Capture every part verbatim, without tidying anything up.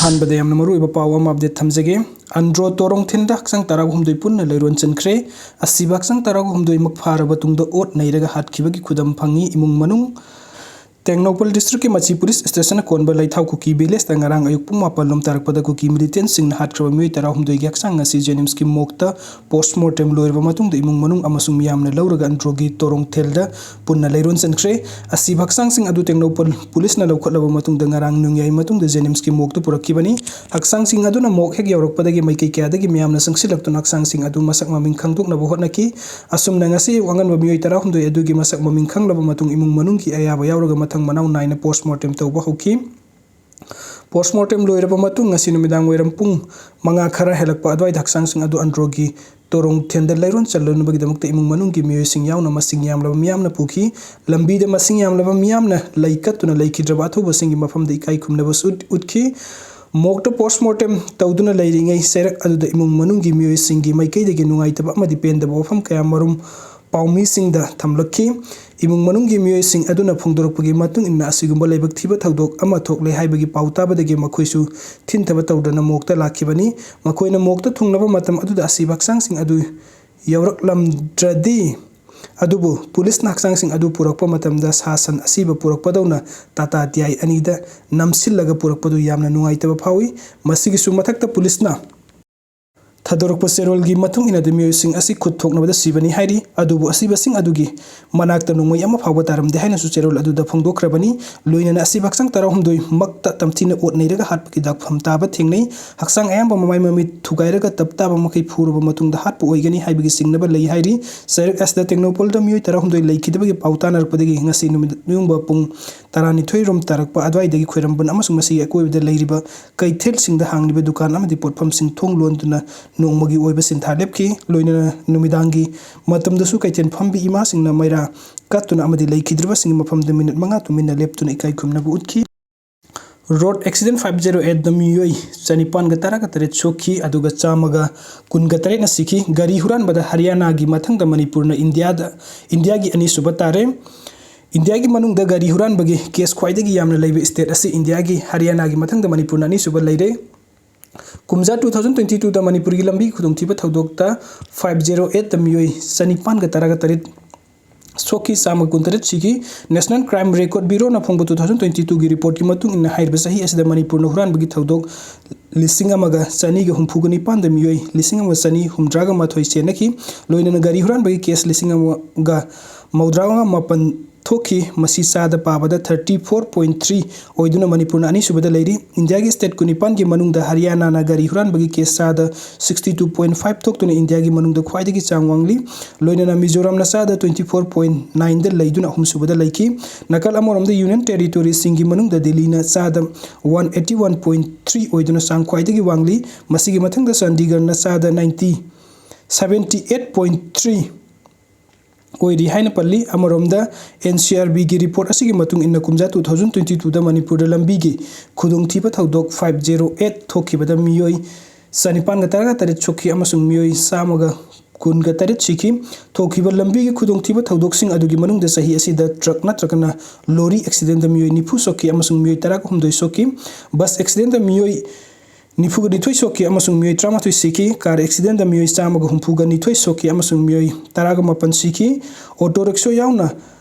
ꯑꯍꯥꯟꯕꯗ ꯌꯥꯝꯅ ꯃꯔꯨꯑꯣꯏꯕ ꯄꯥꯎ ꯑꯃ ꯑꯞꯗꯦꯠ ꯊꯝꯖꯒꯦ꯫ ꯑꯟꯗ꯭ꯔꯣ ꯇꯣꯔꯣꯡꯊꯦꯟꯗ ꯍꯛꯆꯥꯡ ꯇꯔꯥꯍꯨꯝꯗꯣꯏ ꯄꯨꯟꯅ ꯂꯩꯔꯣꯟ ꯆꯟꯈ꯭ꯔꯦ꯫ ꯑꯁꯤꯕ ꯍꯛꯆꯥꯡ ꯇꯔꯥꯍꯨꯝꯗꯣꯏꯃꯛ ꯐꯥꯔꯕ ꯇꯨꯡꯗ ꯑꯣꯠ ꯅꯩꯔꯒ ꯍꯥꯠꯈꯤꯕꯒꯤ ꯈꯨꯗꯝ ꯐꯪꯉꯤ ꯏꯃꯨꯡ ꯃꯅꯨꯡ꯫ ꯇꯦꯡꯅꯧꯄꯜ ꯗꯤꯁꯇ꯭ꯔꯤꯛꯀꯤ ꯃꯆꯤ ꯄꯨꯂꯤꯁ ꯁ꯭ꯇꯦꯁꯟ ꯑꯀꯣꯟꯕ ꯂꯩꯊꯥꯎ ꯀꯨꯀꯤ ꯚꯤꯂꯦꯖꯇ ꯉꯔꯥꯡ ꯑꯌꯨꯛ ꯄꯨꯡ ꯃꯥꯄꯜ ꯂꯣꯝ ꯇꯥꯔꯛꯄꯗ ꯀꯨꯀꯤ ꯃꯤꯂꯤꯇꯦꯟꯁꯤꯡꯅ ꯍꯥꯠꯈ꯭ꯔꯕ ꯃꯤꯑꯣꯏ ꯇꯔꯥꯍꯨꯝꯗꯣꯏꯒꯤ ꯍꯛꯆꯥꯡ ꯑꯁꯤ ꯖꯦꯅꯤꯝꯁꯀꯤ ꯃꯣꯔꯒꯇ ꯄꯣꯁꯃꯣꯔꯇꯦꯝ ꯂꯣꯏꯔꯕ ꯃꯇꯨꯡꯗ ꯏꯃꯨꯡ ꯃꯅꯨꯡ ꯑꯃꯁꯨꯡ ꯃꯤꯌꯥꯝꯅ ꯂꯧꯔꯒ ꯑꯟꯗ꯭ꯔꯣꯒꯤ ꯇꯣꯔꯣꯡꯊꯦꯜꯗ ꯄꯨꯟꯅ ꯂꯩꯔꯣꯟ ꯆꯟꯈ꯭ꯔꯦ꯫ ꯑꯁꯤꯕ ꯍꯛꯆꯥꯡꯁꯤꯡ ꯑꯗꯨ ꯇꯦꯡꯅꯧꯄꯜ ꯄꯨꯂꯤꯁꯅ ꯂꯧꯈꯠꯂꯕ ꯃꯇꯨꯡꯗ ꯉꯔꯥꯡ ꯅꯣꯡꯌꯥꯏ ꯃꯇꯨꯡꯗ ꯖꯦꯅꯤꯝꯁꯀꯤ ꯃꯣꯔꯒꯇ ꯄꯨꯔꯛꯈꯤꯕꯅꯤ꯫ ꯍꯛꯆꯥꯡꯁꯤꯡ ꯑꯗꯨꯅ ꯃꯣꯔꯒ ꯍꯦꯛ ꯌꯧꯔꯛꯄꯗꯒꯤ ꯃꯥꯏꯀꯩ ꯀꯌꯥꯗꯒꯤ ꯃꯤꯌꯥꯝꯅ ꯆꯪꯁꯤꯜꯂꯛꯇꯨꯅ ꯍꯛꯆꯥꯡꯁꯤꯡ ꯑꯗꯨ ꯃꯁꯛ ꯃꯃꯤꯡ ꯈꯪꯗꯣꯛꯅꯕ ꯍꯣꯠꯅꯈꯤ꯫ ꯑꯁꯨꯝꯅ ꯉꯁꯤ ꯑꯌꯨꯛ ꯑꯉꯟꯕ ꯃꯤꯑꯣꯏ ꯇꯔꯥꯍꯨꯝꯗꯣꯏ ꯑꯗꯨꯒꯤ ꯃꯁꯛ ꯃꯃꯤꯡ ꯈꯪꯂꯕ ꯃꯇꯨꯡ ꯏꯃꯨꯡ ꯃꯅꯨꯡꯒꯤ ꯑꯌꯥꯕ ꯌꯥꯎꯔꯒ ꯃꯊꯪ ꯃꯅꯥꯎ ꯅꯥꯏꯅ ꯄꯣꯁꯃꯣꯔꯇꯦꯝ ꯇꯧꯕ ꯍꯧꯈꯤ꯫ ꯄꯣꯁꯃꯣꯔꯇꯦꯝ ꯂꯣꯏꯔꯕ ꯃꯇꯨꯡ ꯉꯁꯤ ꯅꯨꯃꯤꯗꯥꯡ ꯋꯥꯏꯔꯝ ꯄꯨꯡ ꯃꯉꯥ ꯈꯔ ꯍꯦꯜꯂꯛꯄ ꯑꯗꯨꯋꯥꯏꯗ ꯍꯛꯆꯥꯡꯁꯤꯡ ꯑꯗꯨ ꯑꯟꯗ꯭ꯔꯣꯒꯤ ꯇꯣꯔꯣꯡꯊꯦꯟꯗ ꯂꯩꯔꯣꯟ ꯆꯜꯂꯨꯅꯕꯒꯤꯗꯃꯛꯇ ꯏꯃꯨꯡ ꯃꯅꯨꯡꯒꯤ ꯃꯤꯑꯣꯏꯁꯤꯡ ꯌꯥꯎꯅ ꯃꯁꯤꯡ ꯌꯥꯝꯂꯕ ꯃꯤꯌꯥꯝꯅ ꯄꯨꯈꯤ꯫ ꯂꯝꯕꯤꯗ ꯃꯁꯤꯡ ꯌꯥꯝꯂꯕ ꯃꯤꯌꯥꯝꯅ ꯂꯩ ꯀꯠꯇꯨꯅ ꯂꯩꯈꯤꯗ꯭ꯔꯕ ꯑꯊꯧꯕꯁꯤꯡꯒꯤ ꯃꯐꯝꯗ ꯏꯀꯥꯏ ꯈꯨꯝꯅꯕꯁꯨ ꯎꯠ-, ꯎꯠꯈꯤ꯫ ꯃꯣꯔꯒꯇ ꯄꯣꯁꯃꯣꯔꯇꯦꯝ ꯇꯧꯗꯨꯅ ꯂꯩꯔꯤꯉꯩ ꯆꯩꯔꯛ ꯑꯗꯨꯗ ꯏꯃꯨꯡ ꯃꯅꯨꯡꯒꯤ ꯃꯤꯑꯣꯏꯁꯤꯡꯒꯤ ꯃꯥꯏꯀꯩꯗꯒꯤ ꯅꯨꯡꯉꯥꯏꯇꯕ ꯑꯃꯗꯤ ꯄꯦꯟꯗꯕ ꯋꯥꯐꯝ ꯀꯌꯥ ꯃꯔꯨꯝ ꯄꯥꯎꯃꯤꯁꯤꯡꯗ ꯊꯝꯂꯛꯈꯤ꯫ ꯏꯃꯨꯡ ꯃꯅꯨꯡꯒꯤ ꯃꯤꯑꯣꯏꯁꯤꯡ ꯑꯗꯨꯅ ꯐꯣꯡꯗꯣꯔꯛꯄꯒꯤ ꯃꯇꯨꯡ ꯏꯟꯅ ꯑꯁꯤꯒꯨꯝꯕ ꯂꯥꯏꯕꯛ ꯊꯤꯕ ꯊꯧꯗꯣꯛ ꯑꯃ ꯊꯣꯛꯂꯦ ꯍꯥꯏꯕꯒꯤ ꯄꯥꯎ ꯇꯥꯕꯗꯒꯤ ꯃꯈꯣꯏꯁꯨ ꯊꯤꯟꯊꯕ ꯇꯧꯗꯅ ꯃꯣꯔꯒꯇ ꯂꯥꯛꯈꯤꯕꯅꯤ꯫ ꯃꯈꯣꯏꯅ ꯃꯣꯔꯒꯇ ꯊꯨꯡꯂꯕ ꯃꯇꯝ ꯑꯗꯨꯗ ꯑꯁꯤꯕ ꯍꯛꯆꯥꯡꯁꯤꯡ ꯑꯗꯨ ꯌꯧꯔꯛꯂꯝꯗ꯭ꯔꯗꯤ, ꯑꯗꯨꯕꯨ ꯄꯨꯂꯤꯁꯅ ꯍꯛꯆꯥꯡꯁꯤꯡ ꯑꯗꯨ ꯄꯨꯔꯛꯄ ꯃꯇꯝꯗ ꯁꯥ ꯁꯟ ꯑꯁꯤꯕ ꯄꯨꯔꯛꯄꯗꯧꯅ ꯇꯥꯇꯥ ꯇꯤꯌꯥꯏ ꯑꯅꯤꯗ ꯅꯝꯁꯤꯜꯂꯒ ꯄꯨꯔꯛꯄꯗꯨ ꯌꯥꯝꯅ ꯅꯨꯡꯉꯥꯏꯇꯕ ꯐꯥꯎꯏ꯫ ꯃꯁꯤꯒꯤꯁꯨ ꯃꯊꯛꯇ ꯄꯨꯂꯤꯁꯅ ꯊꯥꯗꯣꯔꯛꯄ ꯆꯦꯔꯣꯜꯒꯤ ꯃꯇꯨꯡ ꯏꯟꯅꯗꯤ ꯃꯤꯑꯣꯏꯁꯤꯡ ꯑꯁꯤ ꯈꯨꯠ ꯊꯣꯛꯅꯕꯗ ꯁꯤꯕꯅꯤ ꯍꯥꯏꯔꯤ꯫ ꯑꯗꯨꯕꯨ ꯑꯁꯤꯕꯁꯤꯡ ꯑꯗꯨꯒꯤ ꯃꯅꯥꯛꯇ ꯅꯣꯡꯃꯩ ꯑꯃ ꯐꯥꯎꯕ ꯇꯥꯔꯝꯗꯦ ꯍꯥꯏꯅꯁꯨ ꯆꯦꯔꯣꯜ ꯑꯗꯨꯗ ꯐꯣꯡꯗꯣꯛꯈ꯭ꯔꯕꯅꯤ꯫ ꯂꯣꯏꯅꯅ ꯑꯁꯤꯕ ꯍꯛꯆꯥꯡ ꯇꯔꯥꯍꯨꯝꯗꯣꯏꯃꯛꯇ ꯇꯝꯊꯤꯅ ꯑꯣꯠ ꯅꯩꯔꯒ ꯍꯥꯠꯄꯒꯤ ꯗꯥꯛꯐꯝ ꯇꯥꯕ ꯊꯦꯡꯅꯩ꯫ ꯍꯛꯆꯥꯡ ꯑꯌꯥꯝꯕ ꯃꯃꯥꯏ ꯃꯃꯤꯠ ꯊꯨꯒꯥꯏꯔꯒ ꯇꯞ ꯇꯥꯕ ꯃꯈꯩ ꯐꯨꯔꯕ ꯃꯇꯨꯡꯗ ꯍꯥꯠꯄ ꯑꯣꯏꯒꯅꯤ ꯍꯥꯏꯕꯒꯤ ꯆꯤꯡꯅꯕ ꯂꯩ ꯍꯥꯏꯔꯤ꯫ ꯆꯩꯔꯛ ꯑꯁꯤꯗ ꯇꯦꯡꯅꯧꯄꯜꯗ ꯃꯤꯑꯣꯏ ꯇꯔꯥꯍꯨꯝꯗꯣꯏ ꯂꯩꯈꯤꯗꯕꯒꯤ ꯄꯥꯎ ꯇꯥꯅꯔꯛꯄꯗꯒꯤ ꯉꯁꯤ ꯅꯨꯃꯤꯠ ꯑꯌꯨꯡꯕ ꯄꯨꯡ ꯇꯔꯥꯅꯤꯊꯣꯏ ꯔꯣꯝ ꯇꯥꯔꯛꯄ ꯑꯗꯨꯋꯥꯏꯗꯒꯤ ꯈ꯭ꯋꯥꯏꯔꯝꯕꯟ ꯑꯃꯁꯨꯡ ꯃꯁꯤꯒꯤ ꯑꯀꯣꯏꯕꯗ ꯂꯩꯔꯤꯕ ꯀꯩꯊꯦꯜꯁꯤꯡꯗ ꯍꯥꯡꯂꯤꯕ ꯗꯨꯀꯥꯟ ꯑꯃꯗꯤ ꯄꯣꯠꯐꯝꯁꯤꯡ ꯊꯣꯡ ꯂꯣꯟꯗꯨꯅ ꯅꯣꯡꯃꯒꯤ ꯑꯣꯏꯕ ꯁꯤꯟꯊꯥ ꯂꯦꯞꯈꯤ꯫ ꯂꯣꯏꯅꯅ ꯅꯨꯃꯤꯗꯥꯡꯒꯤ ꯃꯇꯝꯗꯁꯨ ꯀꯩꯊꯦꯜ ꯐꯝꯕꯤ ꯏꯃꯥꯁꯤꯡꯅ ꯃꯩꯔꯥ ꯀꯠꯇꯨꯅ ꯑꯃꯗꯤ ꯂꯩꯈꯤꯗ꯭ꯔꯕꯁꯤꯡꯒꯤ ꯃꯐꯝꯗ ꯃꯤꯅꯤꯠ ꯃꯉꯥ ꯇꯨꯃꯤꯟꯅ ꯂꯦꯞꯇꯨꯅ ꯏꯀꯥꯏ ꯈꯨꯝꯅꯕ ꯎꯠꯈꯤ꯫ ꯔꯣꯗ ꯑꯦꯛꯁꯤꯗꯦꯟ ꯐꯥꯏꯚ ꯖꯦꯔꯣ ꯑꯦꯠꯇ ꯃꯤꯑꯣꯏ ꯆꯅꯤꯄꯥꯟꯒ ꯇꯔꯥꯒ ꯇꯔꯦꯠ ꯁꯣꯛꯈꯤ, ꯑꯗꯨꯒ ꯆꯥꯝꯃꯒ ꯀꯨꯟꯒ ꯇꯔꯦꯠꯅ ꯁꯤꯈꯤ꯫ ꯒꯥꯔꯤ ꯍꯨꯔꯥꯟꯕꯗ ꯍꯔꯤꯌꯥꯅꯥꯒꯤ ꯃꯊꯪꯗ ꯃꯅꯤꯄꯨꯔꯅ ꯏꯟꯗꯤꯌꯥꯗ, ꯏꯟꯗꯤꯌꯥꯒꯤ ꯑꯅꯤꯁꯨꯕ ꯇꯥꯔꯦ꯫ ꯏꯟꯗꯤꯌꯥꯒꯤ ꯃꯅꯨꯡꯗ ꯒꯥꯔꯤ ꯍꯨꯔꯥꯟꯕꯒꯤ ꯀꯦꯁ ꯈ꯭ꯋꯥꯏꯗꯒꯤ ꯌꯥꯝꯅ ꯂꯩꯕ ꯁ꯭ꯇꯦꯠ ꯑꯁꯤ ꯏꯟꯗꯤꯌꯥꯒꯤ ꯍꯔꯤꯌꯥꯅꯥꯒꯤ ꯃꯊꯪꯗ ꯃꯅꯤꯄꯨꯔꯅ ꯑꯅꯤꯁꯨꯕ ꯂꯩꯔꯦ꯫ ꯀꯨꯝꯖꯥ ꯇꯨ ꯊꯥꯎꯖꯟ ꯇ꯭ꯋꯦꯟꯇꯤ ꯇꯨꯗ ꯃꯅꯤꯄꯨꯔꯒꯤ ꯂꯝꯕꯤ ꯈꯨꯗꯣꯡꯊꯤꯕ ꯊꯧꯗꯣꯛꯇ ꯐꯥꯏꯚ ꯖꯦꯔꯣ ꯑꯦꯠꯇ ꯃꯤꯑꯣꯏ ꯆꯅꯤꯄꯥꯟꯒ ꯇꯔꯥꯒ ꯇꯔꯦꯠ ꯁꯣꯛꯈꯤ, ꯆꯥꯝꯃ ꯀꯨꯟꯇꯔꯦꯠ ꯁꯤꯈꯤ꯫ ꯅꯦꯁꯅꯦꯜ ꯀ꯭ꯔꯥꯏꯝ ꯔꯦꯀꯣꯔꯗ ꯕ꯭ꯌꯨꯔꯣꯅ ꯐꯣꯡꯕ ꯇꯨ ꯊꯥꯎꯖꯟ ꯇ꯭ꯋꯦꯟꯇꯤ ꯇꯨꯒꯤ ꯔꯤꯄꯣꯔꯠꯀꯤ ꯃꯇꯨꯡ ꯏꯟꯅ, ꯍꯥꯏꯔꯤꯕ ꯆꯍꯤ ꯑꯁꯤꯗ ꯃꯅꯤꯄꯨꯔꯅ ꯍꯨꯔꯥꯟꯕꯒꯤ ꯊꯧꯗꯣꯛ ꯂꯤꯁꯤꯡ ꯑꯃꯒ ꯆꯅꯤꯒ ꯍꯨꯝꯐꯨꯒ ꯅꯤꯄꯥꯟꯗ ꯃꯤꯑꯣꯏ ꯂꯤꯁꯤꯡ ꯑꯃꯒ ꯆꯅꯤ ꯍꯨꯝꯗ꯭ꯔꯥꯒ ꯃꯥꯊꯣꯏ ꯆꯦꯟꯅꯈꯤ꯫ ꯂꯣꯏꯅꯅ ꯒꯥꯔꯤ ꯍꯨꯔꯥꯟꯕꯒꯤ ꯀꯦꯁ ꯂꯤꯁꯤꯡ ꯑꯃꯒ ꯃꯧꯗ꯭ꯔꯥꯃꯉꯥ ꯃꯥꯄꯟ ꯊꯣꯛꯈꯤ꯫ ꯃꯁꯤ ꯆꯥꯗ ꯄꯥꯕꯗ ꯊꯥꯔꯇꯤ ꯐꯣꯔ ꯄꯣꯏꯟ ꯊ꯭ꯔꯤ ꯑꯣꯏꯗꯨꯅ ꯃꯅꯤꯄꯨꯔꯅ ꯑꯅꯤꯁꯨꯕꯗ ꯂꯩꯔꯤ꯫ ꯏꯟꯗꯤꯌꯥꯒꯤ ꯁ꯭ꯇꯦꯠ ꯀꯨꯟꯅꯤꯄꯥꯟꯒꯤ ꯃꯅꯨꯡꯗ ꯍꯔꯤꯌꯥꯅꯥꯅ ꯒꯥꯔꯤ ꯍꯨꯔꯥꯟꯕꯒꯤ ꯀꯦꯁ ꯆꯥꯗ ꯁꯤꯛꯁꯇꯤ ꯇꯨ ꯄꯣꯏꯟ ꯐꯥꯏꯚ ꯊꯣꯛꯇꯨꯅ ꯏꯟꯗꯤꯌꯥꯒꯤ ꯃꯅꯨꯡꯗ ꯈ꯭ꯋꯥꯏꯗꯒꯤ ꯆꯥꯡ ꯋꯥꯡꯂꯤ꯫ ꯂꯣꯏꯅꯅ ꯃꯤꯖꯣꯔꯥꯝꯅ ꯆꯥꯗ ꯇ꯭ꯋꯦꯟꯇꯤ ꯐꯣꯔ ꯄꯣꯏꯟ ꯅꯥꯏꯟꯗ ꯂꯩꯗꯨꯅ ꯑꯍꯨꯝꯁꯨꯕꯗ ꯂꯩꯈꯤ꯫ ꯅꯥꯀꯜ ꯑꯃꯔꯣꯝꯗ ꯌꯨꯅꯤꯌꯟ ꯇꯦꯔꯤꯇꯣꯔꯤꯁꯤꯡꯒꯤ ꯃꯅꯨꯡꯗ ꯗꯤꯜꯂꯤꯅ ꯆꯥꯗ one eighty one point three ꯑꯣꯏꯗꯨꯅ ꯆꯥꯡ ꯈ꯭ꯋꯥꯏꯗꯒꯤ ꯋꯥꯡꯂꯤ꯫ ꯃꯁꯤꯒꯤ ꯃꯊꯪꯗ ꯆꯥꯟꯗꯤꯒꯔꯅ ꯆꯥꯗ ninety, seventy eight point three ꯑꯣꯏꯔꯤ ꯍꯥꯏꯅ ꯄꯜꯂꯤ꯫ ꯑꯃꯔꯣꯝꯗ, ꯑꯦꯟ ꯁꯤ ꯑꯥꯔ ꯕꯤꯒꯤ ꯔꯤꯄꯣꯔꯠ ꯑꯁꯤꯒꯤ ꯃꯇꯨꯡ ꯏꯟꯅ, ꯀꯨꯝꯖꯥ ꯇꯨ ꯊꯥꯎꯖꯟ ꯇ꯭ꯋꯦꯟꯇꯤ ꯇꯨꯗ ꯃꯅꯤꯄꯨꯔꯗ ꯂꯝꯕꯤꯒꯤ ꯈꯨꯗꯣꯡꯊꯤꯕ ꯊꯧꯗꯣꯛ ꯐꯥꯏꯚ ꯖꯦꯔꯣ ꯑꯩꯠ ꯊꯣꯛꯈꯤꯕꯗ ꯃꯤꯑꯣꯏ ꯆꯅꯤꯄꯥꯟꯒ ꯇꯔꯥꯒ ꯇꯔꯦꯠ ꯁꯣꯛꯈꯤ ꯑꯃꯁꯨꯡ ꯃꯤꯑꯣꯏ ꯆꯥꯝꯃꯒ ꯀꯨꯟꯒ ꯇꯔꯦꯠ ꯁꯤꯈꯤ꯫ ꯊꯣꯛꯈꯤꯕ ꯂꯝꯕꯤꯒꯤ ꯈꯨꯗꯣꯡꯊꯤꯕ ꯊꯧꯗꯣꯛꯁꯤꯡ ꯑꯗꯨꯒꯤ ꯃꯅꯨꯡꯗ ꯆꯍꯤ ꯑꯁꯤꯗ ꯇ꯭ꯔꯛ ꯅꯠꯇ꯭ꯔꯒꯅ ꯂꯣꯔꯤ ꯑꯦꯛꯁꯤꯗꯦꯟꯗ ꯃꯤꯑꯣꯏ ꯅꯤꯐꯨ ꯁꯣꯛꯈꯤ ꯑꯃꯁꯨꯡ ꯃꯤꯑꯣꯏ ꯇꯔꯥꯒ ꯍꯨꯝꯗꯣꯏ ꯁꯣꯛꯈꯤ꯫ ꯕꯁ ꯑꯦꯛꯁꯤꯗꯦꯟꯗ ꯃꯤꯑꯣꯏ ꯅꯤꯐꯨꯒ ꯅꯤꯊꯣꯏ ꯁꯣꯛꯈꯤ ꯑꯃꯁꯨꯡ ꯃꯤꯑꯣꯏ ꯇꯔꯥꯃꯥꯊꯣꯏ ꯁꯤꯈꯤ꯫ ꯀꯥꯔ ꯑꯦꯛꯁꯤꯗꯦꯟꯗ ꯃꯤꯑꯣꯏ ꯆꯥꯝꯃꯒ ꯍꯨꯝꯐꯨꯒ ꯅꯤꯊꯣꯏ ꯁꯣꯛꯈꯤ ꯑꯃꯁꯨꯡ ꯃꯤꯑꯣꯏ ꯇꯔꯥꯒ ꯃꯥꯄꯟ ꯁꯤꯈꯤ꯫ ꯑꯣꯇꯣ ꯔꯤꯛꯁꯣ ꯌꯥꯎꯅ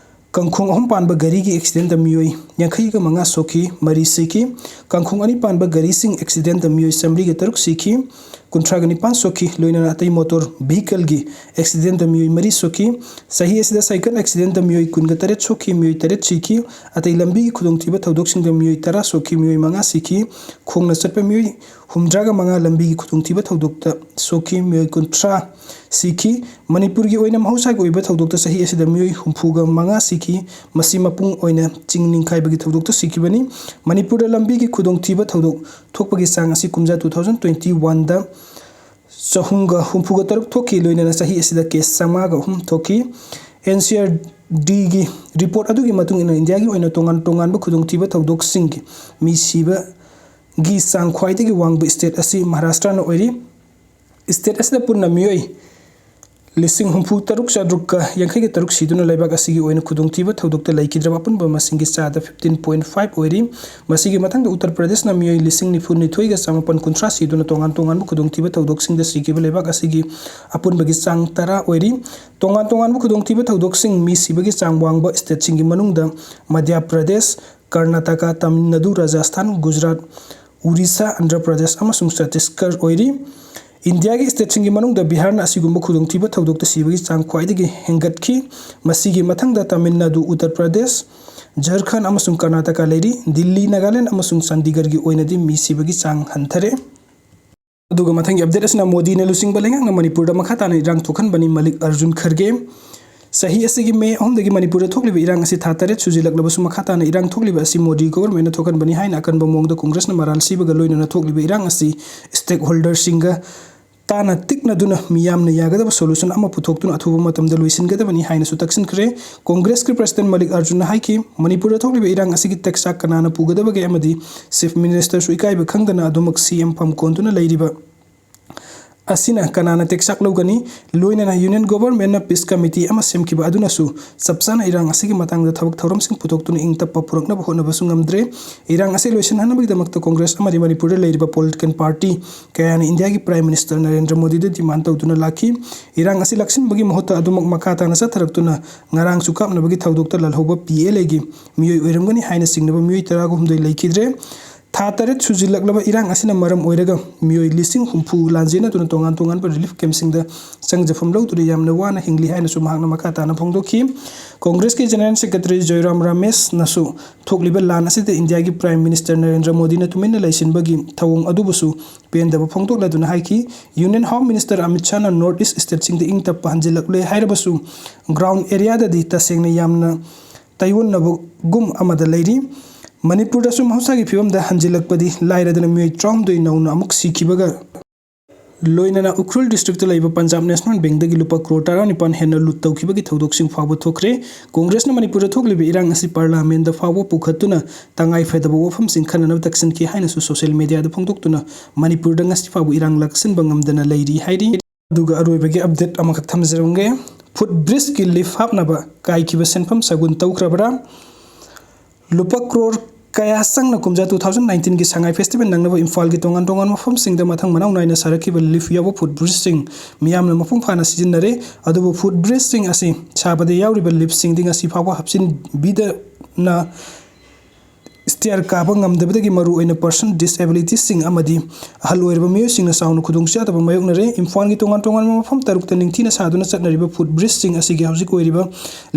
ꯀꯥꯡꯈꯣꯡ ꯑꯍꯨꯝ ꯄꯥꯟꯕ ꯒꯥꯔꯤꯒꯤ ꯑꯦꯛꯁꯤꯗꯦꯟꯗ ꯃꯤꯑꯣꯏ ꯌꯥꯡꯈꯩꯒ ꯃꯉꯥ ꯁꯣꯛꯈꯤ, ꯃꯔꯤ ꯁꯤꯈꯤ꯫ ꯀꯥꯡꯈꯣꯡ ꯑꯅꯤ ꯄꯥꯟꯕ ꯒꯥꯔꯤꯁꯤꯡ ꯑꯦꯛꯁꯤꯗꯦꯟꯗ ꯃꯤꯑꯣꯏ ꯆꯥꯃꯔꯤꯒ ꯇꯔꯨꯛ ꯁꯤꯈꯤ, ꯀꯨꯟꯊ꯭ꯔꯥꯒ ꯅꯤꯄꯥꯟ ꯁꯣꯛꯈꯤ꯫ ꯂꯣꯏꯅꯅ ꯑꯇꯩ ꯃꯣꯇꯣꯔ ꯚꯤꯍꯤꯀꯜꯒꯤ ꯑꯦꯛꯁꯤꯗꯦꯟꯗ ꯃꯤꯑꯣꯏ ꯃꯔꯤ ꯁꯣꯛꯈꯤ꯫ ꯆꯍꯤ ꯑꯁꯤꯗ ꯁꯥꯏꯀꯜ ꯑꯦꯛꯁꯤꯗꯦꯟꯗ ꯃꯤꯑꯣꯏ ꯀꯨꯟꯒ ꯇꯔꯦꯠ ꯁꯣꯛꯈꯤ, ꯃꯤꯑꯣꯏ ꯇꯔꯦꯠ ꯁꯤꯈꯤ꯫ ꯑꯇꯩ ꯂꯝꯕꯤꯒꯤ ꯈꯨꯗꯣꯡꯊꯤꯕ ꯊꯧꯗꯣꯛꯁꯤꯡꯗ ꯃꯤꯑꯣꯏ ꯇꯔꯥ ꯁꯣꯛꯈꯤ, ꯃꯤꯑꯣꯏ ꯃꯉꯥ ꯁꯤꯈꯤ꯫ ꯈꯣꯡꯅ ꯆꯠꯄ ꯃꯤꯑꯣꯏ ꯍꯨꯝꯗ꯭ꯔꯥꯒ ꯃꯉꯥ ꯂꯝꯕꯤꯒꯤ ꯈꯨꯗꯣꯡꯊꯤꯕ ꯊꯧꯗꯣꯛꯇ ꯁꯣꯛꯈꯤ, ꯃꯤꯑꯣꯏ ꯀꯨꯟꯊ꯭ꯔꯥ ꯁꯤꯈꯤ꯫ ꯃꯅꯤꯄꯨꯔꯒꯤ ꯑꯣꯏꯅ ꯃꯍꯧꯁꯥꯒꯤ ꯑꯣꯏꯕ ꯊꯧꯗꯣꯛꯇ ꯆꯍꯤ ꯑꯁꯤꯗ ꯃꯤꯑꯣꯏ ꯍꯨꯝꯐꯨꯒ ꯃꯉꯥ ꯁꯤꯈꯤ꯫ ꯃꯁꯤ ꯃꯄꯨꯡ ꯑꯣꯏꯅ ꯆꯤꯡ ꯅꯤꯡꯈꯥꯏꯕꯒꯤ ꯊꯧꯗꯣꯛꯇ ꯁꯤꯈꯤꯕꯅꯤ꯫ ꯃꯅꯤꯄꯨꯔꯗ ꯂꯝꯕꯤꯒꯤ ꯈꯨꯗꯣꯡꯊꯤꯕ ꯊꯧꯗꯣꯛ ꯊꯣꯛꯄꯒꯤ ꯆꯥꯡ ꯑꯁꯤ ꯀꯨꯝꯖꯥ ꯇꯨ ꯊꯥꯎꯖꯟ ꯇ꯭ꯋꯦꯟꯇꯤ ꯋꯥꯟꯗ ꯆꯍꯨꯝꯒ ꯍꯨꯝꯐꯨꯒ ꯇꯔꯨꯛ ꯊꯣꯛꯈꯤ, ꯂꯣꯏꯅꯅ ꯆꯍꯤ ꯑꯁꯤꯗ ꯀꯦꯁ ꯆꯥꯝꯃꯉꯥꯒ ꯑꯍꯨꯝ ꯊꯣꯛꯈꯤ꯫ ꯑꯦꯟ ꯁꯤ ꯑꯥꯔ ꯗꯤꯒꯤ ꯔꯤꯄꯣꯔꯠ ꯑꯗꯨꯒꯤ ꯃꯇꯨꯡ ꯏꯟꯅ, ꯏꯟꯗꯤꯌꯥꯒꯤ ꯑꯣꯏꯅ ꯇꯣꯉꯥꯟ ꯇꯣꯉꯥꯟꯕ ꯈꯨꯗꯣꯡꯊꯤꯕ ꯊꯧꯗꯣꯛꯁꯤꯡꯒꯤ ꯃꯤ ꯁꯤꯕꯒꯤ ꯆꯥꯡ ꯈ꯭ꯋꯥꯏꯗꯒꯤ ꯋꯥꯡꯕ ꯁ꯭ꯇꯦꯠ ꯑꯁꯤ ꯃꯍꯥꯔꯥꯁꯇ꯭ꯔꯅ ꯑꯣꯏꯔꯤ꯫ ꯁ꯭ꯇꯦꯠ ꯑꯁꯤꯗ ꯄꯨꯟꯅ ꯃꯤꯑꯣꯏ ꯂꯤꯁꯤꯡ ꯍꯨꯝꯐꯨ ꯇꯔꯨꯛ ꯆꯥꯇ꯭ꯔꯨꯛꯀ ꯌꯥꯡꯈꯩꯒ ꯇꯔꯨꯛ ꯁꯤꯗꯨꯅ ꯂꯩꯕꯥꯛ ꯑꯁꯤꯒꯤ ꯑꯣꯏꯅ ꯈꯨꯗꯣꯡꯊꯤꯕ ꯊꯧꯗꯣꯛꯇ ꯂꯩꯈꯤꯗ꯭ꯔꯕ ꯑꯄꯨꯟꯕ ꯃꯁꯤꯡꯒꯤ ꯆꯥꯗ fifteen point five ꯑꯣꯏꯔꯤ꯫ ꯃꯁꯤꯒꯤ ꯃꯊꯪꯗ ꯎꯠꯇꯔ ꯄ꯭ꯔꯗꯦꯁꯅ ꯃꯤꯑꯣꯏ ꯂꯤꯁꯤꯡ ꯅꯤꯐꯨ ꯅꯤꯊꯣꯏꯒ ꯆꯥꯃꯥꯄꯟ ꯀꯨꯟꯊ꯭ꯔꯥ ꯁꯤꯗꯨꯅ ꯇꯣꯉꯥꯟ ꯇꯣꯉꯥꯟꯕ ꯈꯨꯗꯣꯡꯊꯤꯕ ꯊꯧꯗꯣꯛꯁꯤꯡꯗ ꯁꯤꯈꯤꯕ ꯂꯩꯕꯥꯛ ꯑꯁꯤꯒꯤ ꯑꯄꯨꯟꯕꯒꯤ ꯆꯥꯡ ꯇꯔꯥ ꯑꯣꯏꯔꯤ꯫ ꯇꯣꯉꯥꯟ ꯇꯣꯉꯥꯟꯕ ꯈꯨꯗꯣꯡꯊꯤꯕ ꯊꯧꯗꯣꯛꯁꯤꯡ ꯃꯤ ꯁꯤꯕꯒꯤ ꯆꯥꯡ ꯋꯥꯡꯕ stateꯁꯤꯡꯒꯤ ꯃꯅꯨꯡꯗ ꯃꯙ꯭ꯌ ꯄ꯭ꯔꯗꯦꯁ, ꯀꯔꯅꯥꯇꯀꯥ, ꯇꯥꯃꯤꯜ ꯅꯥꯗꯨ, ꯔꯥꯖꯁꯊꯥꯟ, ꯒꯨꯖꯔꯥꯠ, ꯎꯔꯤꯁꯥ, ꯑꯟꯙ꯭ꯔ ꯄ꯭ꯔꯗꯦꯁ ꯑꯃꯁꯨꯡ ꯆꯇꯤꯁꯒꯔ ꯑꯣꯏꯔꯤ꯫ ꯏꯟꯗꯤꯌꯥꯒꯤ stateꯁꯤꯡꯒꯤ ꯃꯅꯨꯡꯗ ꯕꯤꯍꯥꯔꯅ ꯑꯁꯤꯒꯨꯝꯕ ꯈꯨꯗꯣꯡꯊꯤꯕ ꯊꯧꯗꯣꯛꯇ ꯁꯤꯕꯒꯤ ꯆꯥꯡ ꯈ꯭ꯋꯥꯏꯗꯒꯤ ꯍꯦꯟꯒꯠꯈꯤ꯫ ꯃꯁꯤꯒꯤ ꯃꯊꯪꯗ ꯇꯥꯃꯤꯜ ꯅꯥꯗꯨ, ꯎꯠꯇꯔ ꯄ꯭ꯔꯗꯦꯁ, ꯖꯔꯈꯟꯗ ꯑꯃꯁꯨꯡ ꯀꯔꯅꯥꯇꯀꯥ ꯂꯩꯔꯤ꯫ ꯗꯤꯜꯂꯤ, ꯅꯥꯒꯥꯂꯦꯟꯗ ꯑꯃꯁꯨꯡ ꯆꯥꯟꯗꯤꯒꯔꯒꯤ ꯑꯣꯏꯅꯗꯤ ꯃꯤ ꯁꯤꯕꯒꯤ ꯆꯥꯡ ꯍꯟꯊꯔꯦ꯫ ꯑꯗꯨꯒ ꯃꯊꯪꯒꯤ update ꯑꯁꯤꯅ ꯃꯣꯗꯤꯅ ꯂꯨꯆꯤꯡꯕ ꯂꯩꯉꯥꯛꯅ ꯃꯅꯤꯄꯨꯔꯗ ꯃꯈꯥ ꯇꯥꯅ ꯏꯔꯥꯡ ꯊꯣꯛꯍꯟꯕꯅꯤ, ꯃꯂꯤꯛ ꯑꯔꯖꯨꯟ ꯈꯔꯒꯦ꯫ ꯆꯍꯤ ꯑꯁꯤꯒꯤ ꯃꯦ ꯑꯍꯨꯝꯗꯒꯤ ꯃꯅꯤꯄꯨꯔꯗ ꯊꯣꯛꯂꯤꯕ ꯏꯔꯥꯡ ꯑꯁꯤ ꯊꯥ ꯇꯔꯦꯠ ꯁꯨꯖꯤꯜꯂꯛꯂꯕꯁꯨ ꯃꯈꯥ ꯇꯥꯅ ꯏꯔꯥꯡ ꯊꯣꯛꯂꯤꯕ ꯑꯁꯤ ꯃꯣꯗꯤ governmentꯅ ꯊꯣꯛꯍꯟꯕꯅꯤ ꯍꯥꯏꯅ ꯑꯀꯟꯕ ꯃꯑꯣꯡꯗ ꯀꯣꯡꯒ꯭ꯔꯦꯁꯅ ꯃꯔꯥꯜ ꯁꯤꯕꯒ ꯂꯣꯏꯅꯅ ꯊꯣꯛꯂꯤꯕ ꯏꯔꯥꯡ ꯑꯁꯤ stakeholderꯁꯤꯡꯒ ꯇꯥꯅ ꯇꯤꯛꯅꯗꯨꯅ ꯃꯤꯌꯥꯝꯅ ꯌꯥꯒꯗꯕ solution ꯑꯃ ꯄꯨꯊꯣꯛꯇꯨꯅ ꯑꯊꯨꯕ ꯃꯇꯝꯗ ꯂꯣꯏꯁꯤꯟꯒꯗꯕꯅꯤ ꯍꯥꯏꯅꯁꯨ ꯇꯛꯁꯤꯟꯈ꯭ꯔꯦ꯫ ꯀꯣꯡꯒ꯭ꯔꯦꯁꯀꯤ president ꯃꯂꯤꯛ ꯑꯔꯖꯨꯟꯅ ꯍꯥꯏꯈꯤ, ꯃꯅꯤꯄꯨꯔꯗ ꯊꯣꯛꯂꯤꯕ ꯏꯔꯥꯡ ꯑꯁꯤꯒꯤ ꯇꯦꯛꯆꯥꯛ ꯀꯅꯥꯅ ꯄꯨꯒꯗꯕꯒꯦ ꯑꯃꯗꯤ chief ministerꯁꯨ ꯏꯀꯥꯏꯕ ꯈꯪꯗꯅ ꯑꯗꯨꯃꯛ CM ꯐꯝ ꯀꯣꯟꯗꯨꯅ ꯂꯩꯔꯤꯕ ꯑꯁꯤꯅ ꯀꯅꯥꯅ ꯇꯦꯛꯆꯥꯛ ꯂꯧꯒꯅꯤ? ꯂꯣꯏꯅꯅ union governmentꯅ peace committee ꯑꯃ ꯁꯦꯝꯈꯤꯕ ꯑꯗꯨꯅꯁꯨ ꯆꯞ ꯆꯥꯅ ꯏꯔꯥꯡ ꯑꯁꯤꯒꯤ ꯃꯇꯥꯡꯗ ꯊꯕꯛ ꯊꯧꯔꯝꯁꯤꯡ ꯄꯨꯊꯣꯛꯇꯨꯅ ꯏꯪ ꯇꯞꯄ ꯄꯨꯔꯛꯅꯕ ꯍꯣꯠꯅꯕꯁꯨ ꯉꯝꯗ꯭ꯔꯦ꯫ ꯏꯔꯥꯡ ꯑꯁꯤ ꯂꯣꯏꯁꯤꯟꯍꯟꯅꯕꯒꯤꯗꯃꯛꯇ ꯀꯣꯡꯒ꯭ꯔꯦꯁ ꯑꯃꯗꯤ ꯃꯅꯤꯄꯨꯔꯗ ꯂꯩꯔꯤꯕ political party ꯀꯌꯥꯅ ꯏꯟꯗꯤꯌꯥꯒꯤ prime minister ꯅꯔꯦꯟꯗ꯭ꯔ ꯃꯣꯗꯤꯗ demand ꯇꯧꯗꯨꯅ ꯂꯥꯛꯈꯤ꯫ ꯏꯔꯥꯡ ꯑꯁꯤ ꯂꯥꯛꯁꯤꯟꯕꯒꯤ ꯃꯍꯨꯠꯇ ꯑꯗꯨꯃꯛ ꯃꯈꯥ ꯇꯥꯅ ꯆꯠꯊꯔꯛꯇꯨꯅ ꯉꯔꯥꯡꯁꯨ ꯀꯥꯞꯅꯕꯒꯤ ꯊꯧꯗꯣꯛꯇ ꯂꯥꯜꯍꯧꯕ PLAꯒꯤ ꯃꯤꯑꯣꯏ ꯑꯣꯏꯔꯝꯒꯅꯤ ꯍꯥꯏꯅ ꯆꯤꯡꯅꯕ ꯃꯤꯑꯣꯏ ꯇꯔꯥꯒ ꯍꯨꯝꯗꯣꯏ ꯂꯩꯈꯤꯗ꯭ꯔꯦ꯫ ꯊꯥ ꯇꯔꯦꯠ ꯁꯨꯖꯤꯜꯂꯛꯂꯕ ꯏꯔꯥꯡ ꯑꯁꯤꯅ ꯃꯔꯝ ꯑꯣꯏꯔꯒ ꯃꯤꯑꯣꯏ ꯂꯤꯁꯤꯡ ꯍꯨꯝꯐꯨ ꯂꯥꯟꯖꯦꯟꯅꯗꯨꯅ ꯇꯣꯉꯥꯟ ꯇꯣꯉꯥꯟꯕ relief campꯁꯤꯡꯗ ꯆꯪꯖꯐꯝ ꯂꯧꯗꯨꯅ ꯌꯥꯝꯅ ꯋꯥꯅ ꯍꯤꯡꯂꯤ ꯍꯥꯏꯅꯁꯨ ꯃꯍꯥꯛꯅ ꯃꯈꯥ ꯇꯥꯅ ꯐꯣꯡꯗꯣꯛꯈꯤ꯫ ꯀꯣꯡꯒ꯭ꯔꯦꯁꯀꯤ general secretary ꯖꯣꯏꯔꯥꯝ ꯔꯥꯃꯦꯁꯅꯁꯨ ꯊꯣꯛꯂꯤꯕ ꯂꯥꯟ ꯑꯁꯤꯗ ꯏꯟꯗꯤꯌꯥꯒꯤ prime minister ꯅꯔꯦꯟꯗ꯭ꯔ ꯃꯣꯗꯤꯅ ꯇꯨꯃꯤꯟꯅ ꯂꯩꯁꯤꯟꯕꯒꯤ ꯊꯧꯑꯣꯡ ꯑꯗꯨꯕꯨꯁꯨ ꯄꯦꯟꯗꯕ ꯐꯣꯡꯗꯣꯛꯂꯗꯨꯅ ꯍꯥꯏꯈꯤ, Union Home Minister Amit ꯁꯥꯍꯅ north east stateꯁꯤꯡꯗ ꯏꯪ ꯇꯞꯄ ꯍꯟꯖꯤꯜꯂꯛꯂꯦ ꯍꯥꯏꯔꯕꯁꯨ ground areaꯗꯗꯤ ꯇꯁꯦꯡꯅ ꯌꯥꯝꯅ ꯇꯥꯏꯑꯣꯟꯅꯕꯒꯨꯝ ꯑꯃꯗ ꯂꯩꯔꯤ꯫ ꯃꯅꯤꯄꯨꯔꯗꯁꯨ ꯃꯍꯧꯁꯥꯒꯤ ꯐꯤꯕꯝꯗ ꯍꯟꯖꯤꯜꯂꯛꯄꯗꯤ ꯂꯥꯏꯔꯗꯅ ꯃꯤꯑꯣꯏ ꯇꯔꯥꯍꯨꯝꯗꯣꯏ ꯅꯧꯅ ꯑꯃꯨꯛ ꯁꯤꯈꯤꯕꯒ ꯂꯣꯏꯅꯅ ꯎꯈ꯭ꯔꯨꯜ districtꯇ ꯂꯩꯕ ꯄꯟꯖꯥꯕ ꯅꯦꯁꯅꯦꯜ ꯕꯦꯡꯛꯇꯒꯤ ꯂꯨꯄꯥ ꯀ꯭ꯔꯣꯔ ꯇꯔꯥꯅꯤꯄꯥꯟ ꯍꯦꯟꯅ ꯂꯨꯠ ꯇꯧꯈꯤꯕꯒꯤ ꯊꯧꯗꯣꯛꯁꯤꯡ ꯐꯥꯎꯕ ꯊꯣꯛꯈ꯭ꯔꯦ꯫ ꯀꯣꯡꯒ꯭ꯔꯦꯁꯅ ꯃꯅꯤꯄꯨꯔꯗ ꯊꯣꯛꯂꯤꯕ ꯏꯔꯥꯡ ꯑꯁꯤ parliamentꯗ ꯐꯥꯎꯕ ꯄꯨꯈꯠꯇꯨꯅ ꯇꯉꯥꯏ ꯐꯗꯕ ꯋꯥꯐꯝꯁꯤꯡ ꯈꯟꯅꯅꯕ ꯇꯛꯁꯤꯟꯈꯤ ꯍꯥꯏꯅꯁꯨ social mediaꯗ ꯐꯣꯡꯗꯣꯛꯇꯨꯅ ꯃꯅꯤꯄꯨꯔꯗ ꯉꯁꯤ ꯐꯥꯎꯕ ꯏꯔꯥꯡ ꯂꯥꯛꯁꯤꯟꯕ ꯉꯝꯗꯅ ꯂꯩꯔꯤ ꯍꯥꯏꯔꯤ꯫ ꯑꯗꯨꯒ ꯑꯔꯣꯏꯕꯒꯤ ꯑꯞꯗꯦꯠ ꯑꯃꯈꯛ ꯊꯝꯖꯔꯝꯒꯦ꯫ ꯐꯨꯠ ꯕ꯭ꯔꯤꯖꯀꯤ ꯂꯤꯐ ꯍꯥꯞꯅꯕ ꯀꯥꯏꯈꯤꯕ ꯁꯦꯟꯐꯝ ꯁꯒꯨꯟ ꯇꯧꯈ꯭ꯔꯕ꯭ꯔꯥ? ꯂꯨꯄꯥ ꯀ꯭ꯔꯣꯔ ꯀꯌꯥ ꯆꯪꯅ ꯀꯨꯝꯖꯥ two thousand nineteenꯒꯤ ꯁꯉꯥꯏ ꯐꯦꯁꯇꯤꯚꯦꯜ ꯅꯪꯅꯕ ꯏꯝꯐꯥꯜꯒꯤ ꯇꯣꯉꯥꯟ ꯇꯣꯉꯥꯟꯕ ꯃꯐꯝꯁꯤꯡꯗ ꯃꯊꯪ ꯃꯅꯥꯎ ꯅꯥꯏꯅ ꯁꯥꯔꯛꯈꯤꯕ ꯂꯤꯐ ꯌꯥꯎꯕ ꯐꯨꯠ ꯕ꯭ꯔꯤꯖꯁꯤꯡ ꯃꯤꯌꯥꯝꯅ ꯃꯄꯨꯡ ꯐꯥꯅ ꯁꯤꯖꯤꯟꯅꯔꯦ꯫ ꯑꯗꯨꯕꯨ ꯐꯨꯠ ꯕ꯭ꯔꯤꯖꯁꯤꯡ ꯑꯁꯤ ꯁꯥꯕꯗ ꯌꯥꯎꯔꯤꯕ ꯂꯤꯐꯁꯤꯡꯗꯤ ꯉꯁꯤ ꯐꯥꯎꯕ ꯍꯥꯞꯆꯤꯟꯕꯤꯗꯅ ꯁ꯭ꯇꯤꯌꯔ ꯀꯥꯕ ꯉꯝꯗꯕꯗꯒꯤ ꯃꯔꯨꯑꯣꯏꯅ ꯄꯔꯁꯟ ꯗꯤꯁꯑꯦꯕꯤꯂꯤꯇꯤꯁꯁꯤꯡ ꯑꯃꯗꯤ ꯑꯍꯜ ꯑꯣꯏꯔꯕ ꯃꯤꯑꯣꯏꯁꯤꯡꯅ ꯆꯥꯎꯅ ꯈꯨꯗꯣꯡꯆꯥꯗꯕ ꯃꯥꯌꯣꯛꯅꯔꯦ꯫ ꯏꯝꯐꯥꯜꯒꯤ ꯇꯣꯉꯥꯟ ꯇꯣꯉꯥꯟꯕ ꯃꯐꯝ ꯇꯔꯨꯛꯇ ꯅꯤꯡꯊꯤꯅ ꯁꯥꯗꯨꯅ ꯆꯠꯅꯔꯤꯕ ꯐꯨꯠ ꯕ꯭ꯔꯤꯖꯁꯤꯡ ꯑꯁꯤꯒꯤ ꯍꯧꯖꯤꯛ ꯑꯣꯏꯔꯤꯕ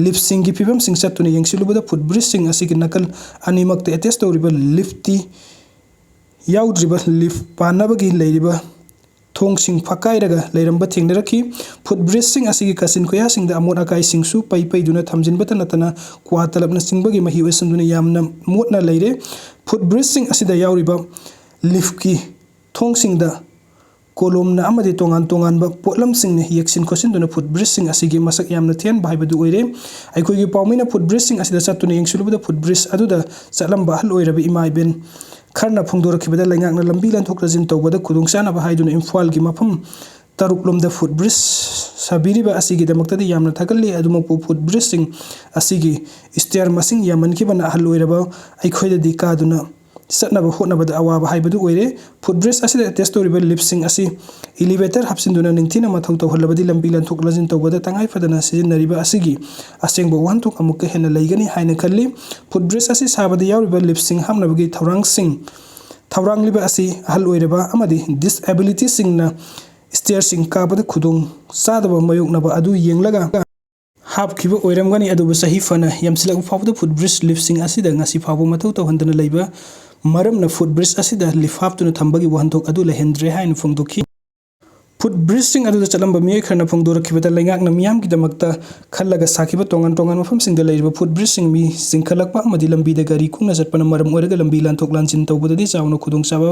ꯂꯤꯐꯁꯤꯡꯒꯤ ꯐꯤꯕꯝꯁꯤꯡ ꯆꯠꯇꯨꯅ ꯌꯦꯡꯁꯤꯜꯂꯨꯕꯗ ꯐꯨꯠ ꯕ꯭ꯔꯤꯖꯁꯤꯡ ꯑꯁꯤꯒꯤ ꯅꯥꯀꯜ ꯑꯅꯤꯃꯛꯇ ꯑꯦꯇꯦꯆ ꯇꯧꯔꯤꯕ ꯂꯤꯐꯇꯤ ꯌꯥꯎꯗ꯭ꯔꯤꯕ ꯂꯤꯐ ꯄꯥꯟꯅꯕꯒꯤ ꯂꯩꯔꯤꯕ ꯊꯣꯡꯁꯤꯡ ꯐꯛꯀꯥꯏꯔꯒ ꯂꯩꯔꯝꯕ ꯊꯦꯡꯅꯔꯛꯈꯤ꯫ ꯐꯨꯠ ꯕ꯭ꯔꯤꯖꯁꯤꯡ ꯑꯁꯤꯒꯤ ꯀꯥꯆꯤꯟ ꯀꯣꯌꯥꯁꯤꯡꯗ ꯑꯃꯣꯠ ꯑꯀꯥꯏꯁꯤꯡꯁꯨ ꯄꯩ ꯄꯩꯗꯨꯅ ꯊꯝꯖꯤꯟꯕꯇ ꯅꯠꯇꯅ ꯀ꯭ꯋꯥ ꯇꯂꯞꯅꯆꯤꯡꯕꯒꯤ ꯃꯍꯤ ꯑꯣꯏꯁꯤꯟꯗꯨꯅ ꯌꯥꯝꯅ ꯃꯣꯠꯅ ꯂꯩꯔꯦ꯫ ꯐꯨꯠ ꯕ꯭ꯔꯤꯖꯁꯤꯡ ꯑꯁꯤꯗ ꯌꯥꯎꯔꯤꯕ ꯂꯤꯐꯀꯤ ꯊꯣꯡꯁꯤꯡꯗ ꯀꯣꯂꯣꯝꯅ ꯑꯃꯗꯤ ꯇꯣꯉꯥꯟ ꯇꯣꯉꯥꯟꯕ ꯄꯣꯠꯂꯝꯁꯤꯡꯅ ꯌꯦꯛꯁꯤꯟ ꯈꯣꯠꯆꯤꯟꯗꯨꯅ ꯐꯨꯠ ꯕ꯭ꯔꯤꯖꯁꯤꯡ ꯑꯁꯤꯒꯤ ꯃꯁꯛ ꯌꯥꯝꯅ ꯊꯤꯍꯟꯕ ꯍꯥꯏꯕꯗꯨ ꯑꯣꯏꯔꯦ꯫ ꯑꯩꯈꯣꯏꯒꯤ ꯄꯥꯎꯃꯤꯅ ꯐꯨꯠ ꯕ꯭ꯔꯤꯖꯁꯤꯡ ꯑꯁꯤꯗ ꯆꯠꯇꯨꯅ ꯌꯦꯡꯁꯤꯜꯂꯨꯕꯗ ꯐꯨꯠ ꯕ꯭ꯔꯤꯖ ꯑꯗꯨꯗ ꯆꯠꯂꯝꯕ ꯑꯍꯜ ꯑꯣꯏꯔꯕ ꯏꯃꯥ ꯏꯕꯦꯟ ꯈꯔꯅ ꯐꯣꯡꯗꯣꯔꯛꯈꯤꯕꯗ ꯂꯩꯉꯥꯛꯅ ꯂꯝꯕꯤ ꯂꯥꯟꯊꯣꯛ ꯂꯥꯟꯁꯤꯟ ꯇꯧꯕꯗ ꯈꯨꯗꯣꯡꯆꯥꯅꯕ ꯍꯥꯏꯗꯨꯅ ꯏꯝꯐꯥꯜꯒꯤ ꯃꯐꯝ ꯇꯔꯨꯛꯂꯣꯝꯗ ꯐꯨꯠ ꯕ꯭ꯔꯤꯖ ꯁꯥꯕꯤꯔꯤꯕ ꯑꯁꯤꯒꯤꯗꯃꯛꯇꯗꯤ ꯌꯥꯝꯅ ꯊꯥꯒꯠꯂꯤ꯫ ꯑꯗꯨꯃꯛꯄꯨ ꯐꯨꯠ ꯕ꯭ꯔꯤꯖꯁꯤꯡ ꯑꯁꯤꯒꯤ ꯁ꯭ꯇꯤꯌꯔ ꯃꯁꯤꯡ ꯌꯥꯝꯃꯟꯈꯤꯕꯅ ꯑꯍꯜ ꯑꯣꯏꯔꯕ ꯑꯩꯈꯣꯏꯗꯗꯤ ꯀꯥꯗꯨꯅ ꯆꯠꯅꯕ ꯍꯣꯠꯅꯕꯗ ꯑꯋꯥꯕ ꯍꯥꯏꯕꯗꯨ ꯑꯣꯏꯔꯦ꯫ ꯐꯨꯠ ꯕ꯭ꯔꯤꯖ ꯑꯁꯤꯗ ꯑꯦꯇꯦꯆ ꯇꯧꯔꯤꯕ ꯂꯤꯐꯁꯤꯡ ꯑꯁꯤ ꯏꯂꯤꯚꯦꯇꯔ ꯍꯥꯞꯆꯤꯟꯗꯨꯅ ꯅꯤꯡꯊꯤꯅ ꯃꯊꯧ ꯇꯧꯍꯜꯂꯕꯗꯤ ꯂꯝꯕꯤ ꯂꯥꯟꯊꯣꯛ ꯂꯥꯟꯁꯤꯟ ꯇꯧꯕꯗ ꯇꯉꯥꯏ ꯐꯗꯅ ꯁꯤꯖꯤꯟꯅꯔꯤꯕ ꯑꯁꯤꯒꯤ ꯑꯁꯦꯡꯕ ꯋꯥꯍꯟꯊꯣꯛ ꯑꯃꯨꯛꯀ ꯍꯦꯟꯅ ꯂꯩꯒꯅꯤ ꯍꯥꯏꯅ ꯈꯜꯂꯤ꯫ ꯐꯨꯠ ꯕ꯭ꯔꯤꯖ ꯑꯁꯤ ꯁꯥꯕꯗ ꯌꯥꯎꯔꯤꯕ ꯂꯤꯐꯁꯤꯡ ꯍꯥꯞꯅꯕꯒꯤ ꯊꯧꯔꯥꯡꯁꯤꯡ ꯊꯧꯔꯥꯡꯂꯤꯕ ꯑꯁꯤ ꯑꯍꯜ ꯑꯣꯏꯔꯕ ꯑꯃꯗꯤ ꯗꯤꯁꯑꯦꯕꯤꯂꯤꯇꯤꯁꯤꯡꯅ ꯁ꯭ꯇꯤꯌꯔꯁꯤꯡ ꯀꯥꯕꯗ ꯈꯨꯗꯣꯡ ꯆꯥꯗꯕ ꯃꯥꯌꯣꯛꯅꯕ ꯑꯗꯨ ꯌꯦꯡꯂꯒ ꯍꯥꯞꯈꯤꯕ ꯑꯣꯏꯔꯝꯒꯅꯤ꯫ ꯑꯗꯨꯕꯨ ꯆꯍꯤ ꯐꯅ ꯌꯥꯝꯁꯤꯜꯂꯛꯄ ꯐꯥꯎꯕꯗ ꯐꯨꯠ ꯕ꯭ꯔꯤꯖ ꯂꯤꯐꯁꯤꯡ ꯑꯁꯤꯗ ꯉꯁꯤ ꯐꯥꯎꯕ ꯃꯊꯧ ꯇꯧꯍꯟꯗꯅ ꯂꯩꯕ ꯃꯔꯝꯅ ꯐꯨꯠ ꯕ꯭ꯔꯤꯖ ꯑꯁꯤꯗ ꯂꯤꯐ ꯍꯥꯞꯇꯨꯅ ꯊꯝꯕꯒꯤ ꯋꯥꯍꯟꯊꯣꯛ ꯑꯗꯨ ꯂꯩꯍꯟꯗ꯭ꯔꯦ ꯍꯥꯏꯅ ꯐꯣꯡꯗꯣꯛꯈꯤ꯫ ꯐꯨꯠ ꯕ꯭ꯔꯤꯖꯁꯤꯡ ꯑꯗꯨꯗ ꯆꯠꯂꯝꯕ ꯃꯤꯑꯣꯏ ꯈꯔꯅ ꯐꯣꯡꯗꯣꯔꯛꯈꯤꯕꯗ ꯂꯩꯉꯥꯛꯅ ꯃꯤꯌꯥꯝꯒꯤꯗꯃꯛꯇ ꯈꯜꯂꯒ ꯁꯥꯈꯤꯕ ꯇꯣꯉꯥꯟ ꯇꯣꯉꯥꯟꯕ ꯃꯐꯝꯁꯤꯡꯗ ꯂꯩꯔꯤꯕ ꯐꯨꯠ ꯕ꯭ꯔꯤꯖꯁꯤꯡ ꯃꯤ ꯆꯤꯡꯈꯠꯂꯛꯄ ꯑꯃꯗꯤ ꯂꯝꯕꯤꯗ ꯒꯥꯔꯤ ꯀꯨꯡꯅ ꯆꯠꯄꯅ ꯃꯔꯝ ꯑꯣꯏꯔꯒ ꯂꯝꯕꯤ ꯂꯥꯟꯊꯣꯛ ꯂꯥꯟꯁꯤꯟ ꯇꯧꯕꯗꯗꯤ ꯆꯥꯎꯅ ꯈꯨꯗꯣꯡꯆꯥꯕ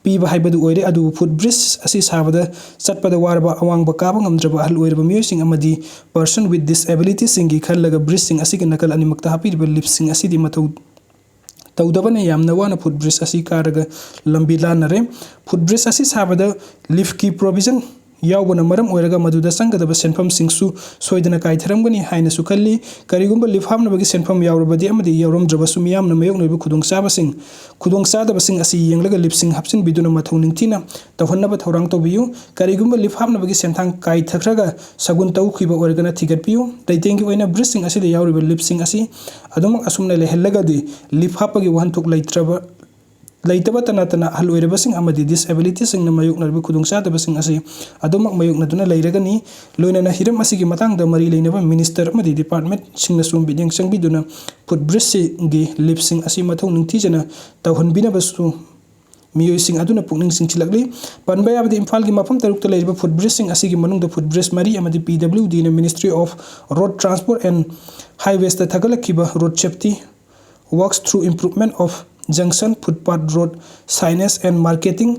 ꯄꯤꯕ ꯍꯥꯏꯕꯗꯨ ꯑꯣꯏꯔꯦ꯫ ꯑꯗꯨꯕꯨ ꯐꯨꯠ ꯕ꯭ꯔꯤꯖ ꯑꯁꯤ ꯁꯥꯕꯗ ꯆꯠꯄꯗ ꯋꯥꯔꯕ, ꯑꯋꯥꯡꯕ ꯀꯥꯕ ꯉꯝꯗ꯭ꯔꯕ ꯑꯍꯜ ꯑꯣꯏꯔꯕ ꯃꯤꯑꯣꯏꯁꯤꯡ ꯑꯃꯗꯤ ꯄꯔꯁꯟ ꯋꯤꯠ ꯗꯤꯁꯑꯦꯕꯤꯂꯤꯇꯤꯁꯤꯡꯒꯤ ꯈꯜꯂꯒ ꯕ꯭ꯔꯤꯖꯁꯤꯡ ꯑꯁꯤꯒꯤ ꯅꯥꯀꯜ ꯑꯅꯤꯃꯛꯇ ꯍꯥꯞꯄꯤꯔꯤꯕ ꯂꯤꯐꯁꯤꯡ ꯑꯁꯤꯗꯤ ꯃꯊꯧ ꯇꯧꯗꯕꯅ ꯌꯥꯝꯅ ꯋꯥꯅ ꯐꯨꯠ ꯕ꯭ꯔꯤꯖ ꯑꯁꯤ ꯀꯥꯔꯒ ꯂꯝꯕꯤ ꯂꯥꯟꯅꯔꯦ꯫ ꯐꯨꯠ ꯕ꯭ꯔꯤꯖ ꯑꯁꯤ ꯁꯥꯕꯗ ꯂꯤꯐꯀꯤ ꯄ꯭ꯔꯣꯚꯤꯖꯟ ꯌꯥꯎꯕꯅ ꯃꯔꯝ ꯑꯣꯏꯔꯒ ꯃꯗꯨꯗ ꯆꯪꯒꯗꯕ ꯁꯦꯟꯐꯝꯁꯤꯡꯁꯨ ꯁꯣꯏꯗꯅ ꯀꯥꯏꯊꯔꯝꯒꯅꯤ ꯍꯥꯏꯅꯁꯨ ꯈꯜꯂꯤ꯫ ꯀꯔꯤꯒꯨꯝꯕ ꯂꯤꯐ ꯍꯥꯞꯅꯕꯒꯤ ꯁꯦꯟꯐꯝ ꯌꯥꯎꯔꯕꯗꯤ ꯑꯃꯗꯤ ꯌꯥꯎꯔꯝꯗ꯭ꯔꯕꯁꯨ ꯃꯤꯌꯥꯝꯅ ꯃꯥꯌꯣꯛꯅꯔꯤꯕ ꯈꯨꯗꯣꯡꯆꯥꯕꯁꯤꯡ, ꯈꯨꯗꯣꯡꯆꯥꯗꯕꯁꯤꯡ ꯑꯁꯤ ꯌꯦꯡꯂꯒ ꯂꯤꯐꯁꯤꯡ ꯍꯥꯞꯆꯤꯟꯕꯤꯗꯨꯅ ꯃꯊꯧ ꯅꯤꯡꯊꯤꯅ ꯇꯧꯍꯟꯅꯕ ꯊꯧꯔꯥꯡ ꯇꯧꯕꯤꯌꯨ꯫ ꯀꯔꯤꯒꯨꯝꯕ ꯂꯤꯐ ꯍꯥꯞꯅꯕꯒꯤ ꯁꯦꯟꯊꯥꯡ ꯀꯥꯏꯊꯈ꯭ꯔꯒ ꯁꯒꯨꯟ ꯇꯧꯈꯤꯕ ꯑꯣꯏꯔꯒꯅ ꯊꯤꯒꯠꯄꯤꯌꯨ꯫ ꯂꯩꯇꯦꯡꯒꯤ ꯑꯣꯏꯅ ꯕ꯭ꯔꯤꯖꯁꯤꯡ ꯑꯁꯤꯗ ꯌꯥꯎꯔꯤꯕ ꯂꯤꯐꯁꯤꯡ ꯑꯁꯤ ꯑꯗꯨꯃꯛ ꯑꯁꯨꯝꯅ ꯂꯩꯍꯜꯂꯒꯗꯤ ꯂꯤꯐ ꯍꯥꯞꯄꯒꯤ ꯋꯥꯍꯟꯊꯣꯛ ꯂꯩꯇ꯭ꯔꯕ, ꯂꯩꯇꯕꯇ ꯅꯠꯇꯅ ꯑꯍꯜ ꯑꯣꯏꯔꯕꯁꯤꯡ ꯑꯃꯗꯤ ꯗꯤꯁꯑꯦꯕꯤꯂꯤꯇꯤꯁꯤꯡꯅ ꯃꯥꯌꯣꯛꯅꯔꯤꯕ ꯈꯨꯗꯣꯡꯆꯥꯗꯕꯁꯤꯡ ꯑꯁꯤ ꯑꯗꯨꯃꯛ ꯃꯥꯌꯣꯛꯅꯗꯨꯅ ꯂꯩꯔꯒꯅꯤ꯫ ꯂꯣꯏꯅꯅ ꯍꯤꯔꯝ ꯑꯁꯤꯒꯤ ꯃꯇꯥꯡꯗ ꯃꯔꯤ ꯂꯩꯅꯕ ꯃꯤꯅꯤꯁꯇꯔ ꯑꯃꯗꯤ ꯗꯤꯄꯥꯔꯠꯃꯦꯟꯁꯤꯡꯅꯁꯨ ꯃꯤꯠꯌꯦꯡ ꯆꯪꯕꯤꯗꯨꯅ ꯐꯨꯠ ꯕ꯭ꯔꯤꯖꯁꯤꯡꯒꯤ ꯂꯤꯐꯁꯤꯡ ꯑꯁꯤ ꯃꯊꯧ ꯅꯤꯡꯊꯤꯖꯅ ꯇꯧꯍꯟꯕꯤꯅꯕꯁꯨ ꯃꯤꯑꯣꯏꯁꯤꯡ ꯑꯗꯨꯅ ꯄꯨꯛꯅꯤꯡ ꯆꯤꯡꯁꯤꯜꯂꯛꯂꯤ꯫ ꯄꯟꯕ ꯌꯥꯕꯗꯤ ꯏꯝꯐꯥꯜꯒꯤ ꯃꯐꯝ ꯇꯔꯨꯛꯇ ꯂꯩꯔꯤꯕ ꯐꯨꯠ ꯕ꯭ꯔꯤꯖꯁꯤꯡ ꯑꯁꯤꯒꯤ ꯃꯅꯨꯡꯗ ꯐꯨꯠ ꯕ꯭ꯔꯤꯖ ꯃꯔꯤ ꯑꯃꯗꯤ ꯄꯤ ꯗꯕ꯭ꯂꯤꯎ ꯗꯤꯅ, Ministry of Road Transport and Highwaysꯇ ꯊꯥꯒꯠꯂꯛꯈꯤꯕ Road Safety Works through Improvement of Junction, Footpath, Road Signage and Marketing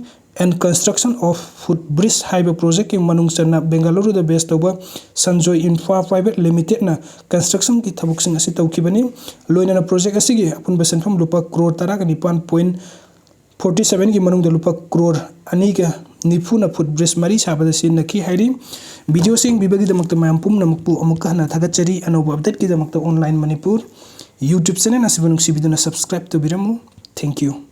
and Construction of Footbridge ꯍꯥꯏꯕ ꯄ꯭ꯔꯣꯖꯦꯛꯀꯤ ꯃꯅꯨꯡ ꯆꯟꯅ ꯕꯦꯡꯒꯂꯨꯔꯨꯗ ꯕꯦꯁ ꯇꯧꯕ ꯁꯟꯖꯣꯏ ꯏꯟꯐ꯭ꯔꯥ ꯄ꯭ꯔꯥꯏꯚꯦꯠ ꯂꯤꯃꯤꯇꯦꯗꯅ ꯀꯟꯁꯇ꯭ꯔꯛꯁꯟꯒꯤ ꯊꯕꯛꯁꯤꯡ ꯑꯁꯤ ꯇꯧꯈꯤꯕꯅꯤ꯫ ꯂꯣꯏꯅꯅ ꯄ꯭ꯔꯣꯖꯦꯛ ꯑꯁꯤꯒꯤ ꯑꯄꯨꯟꯕ ꯁꯦꯟꯐꯝ ꯂꯨꯄꯥ ꯀ꯭ꯔꯣꯔ ꯇꯔꯥꯒ ꯅꯤꯄꯥꯟ ꯄꯣꯏꯟ ꯐꯣꯔꯇꯤ ꯁꯚꯦꯟꯒꯤ ꯃꯅꯨꯡꯗ ꯂꯨꯄꯥ ꯀ꯭ꯔꯣꯔ ꯑꯅꯤꯒ ꯅꯤꯐꯨꯅ ꯐꯨꯠ ꯕ꯭ꯔꯤꯖ ꯃꯔꯤ ꯁꯥꯕꯗ ꯁꯤꯖꯤꯟꯅꯈꯤ ꯍꯥꯏꯔꯤ꯫ ꯚꯤꯗꯤꯑꯣꯁꯤ ꯌꯦꯡꯕꯤꯕꯒꯤꯗꯃꯛꯇ ꯃꯌꯥꯝ ꯄꯨꯝꯅꯃꯛꯄꯨ ꯑꯃꯨꯛꯀ ꯍꯟꯅ ꯊꯥꯒꯠꯆꯔꯤ꯫ ꯑꯅꯧꯕ ꯑꯞꯗꯦꯠꯀꯤꯗꯃꯛꯇ Online Manipur YouTube channel ꯑꯁꯤꯕꯨ ꯅꯨꯡꯁꯤꯕꯤꯗꯨꯅ subscribe ꯇꯧꯕꯤꯔꯝꯃꯨ꯫ Thank you꯫